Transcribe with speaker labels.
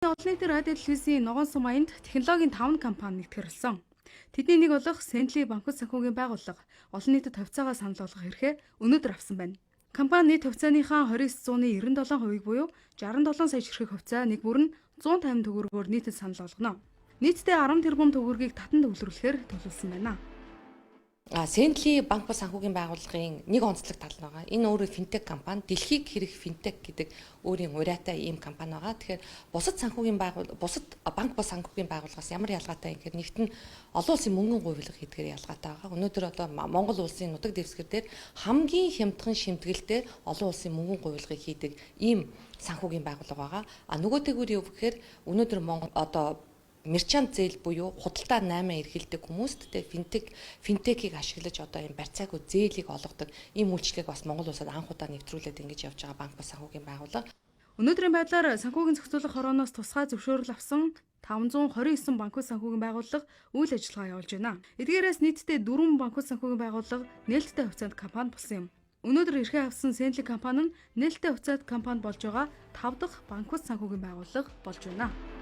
Speaker 1: Олон нийтийн радио телевизийн ногоон сум аянд технологийн 5 компани нэгтгэр болсон. Тэдний нэг болох Sently банкуд санхүүгийн байгууллага олон нийтэд хувьцаагаа санал болгох эрхээ өнөөдөр авсан байна. Компани нийт хувьцааныхаа 29.97%-ийг буюу 67 сая ширхэг хувьцаа нэг бүр нь 150 төгрөгөөр нийтэд санал болгоно. Нийтдээ 10 тэрбум төгрөгийг татан төвлөрүүлэхээр төлөвлөсөн байна.
Speaker 2: Sently банк бус санхүүгийн байгууллагын нэг онцлог тал нь байгаа. Энэ өөрөө финтек компани, дэлхийг хэрэг финтек гэдэг өөрийн уриатай ийм компани байгаа. Тэгэхээр бусад санхүүгийн байгуул бусад банк бус санхүүгийн байгууллагаас ямар ялгаатай юм гэхээр нэгт нь олон улсын мөнгөн гуйвлага хийдгээр ялгаатай байгаа. Өнөөдөр одоо Монгол улсын нутаг дэвсгэр дээр хамгийн хямдхан шимтгэлтэй олон улсын мөнгөн гуйвлагыг хийдэг ийм санхүүгийн байгууллага байгаа. А нөгөөтэйгүүр юу гэхээр өнөөдөр Монгол одоо merchant зээл буюу худалдаа 8 эрхэлдэг хүмүүст тэ финтекийг ашиглаж одоо ийм барьцаагүй зээлийг олгодог ийм үйлчлэгийг бас Монгол улсад анх удаа нэвтрүүлээд ингэж явж байгаа банк бас санхүүгийн байгууллага.
Speaker 1: Өнөөдрийн байдлаар санхүүгийн зохицуулах хорооноос тусгай зөвшөөрөл авсан 529 банкуд санхүүгийн байгууллага үйл ажиллагаа явуулж байна. Эдгээрээс нийтдээ 4 банкуд санхүүгийн байгууллага нээлттэй хувьцаанд компани болсон юм. Өнөөдөр эрхээ авсан Sently компани нь нээлттэй хувьцаат компани болж байгаа 5 дахь банкуд санхүүгийн байгууллага болж байна.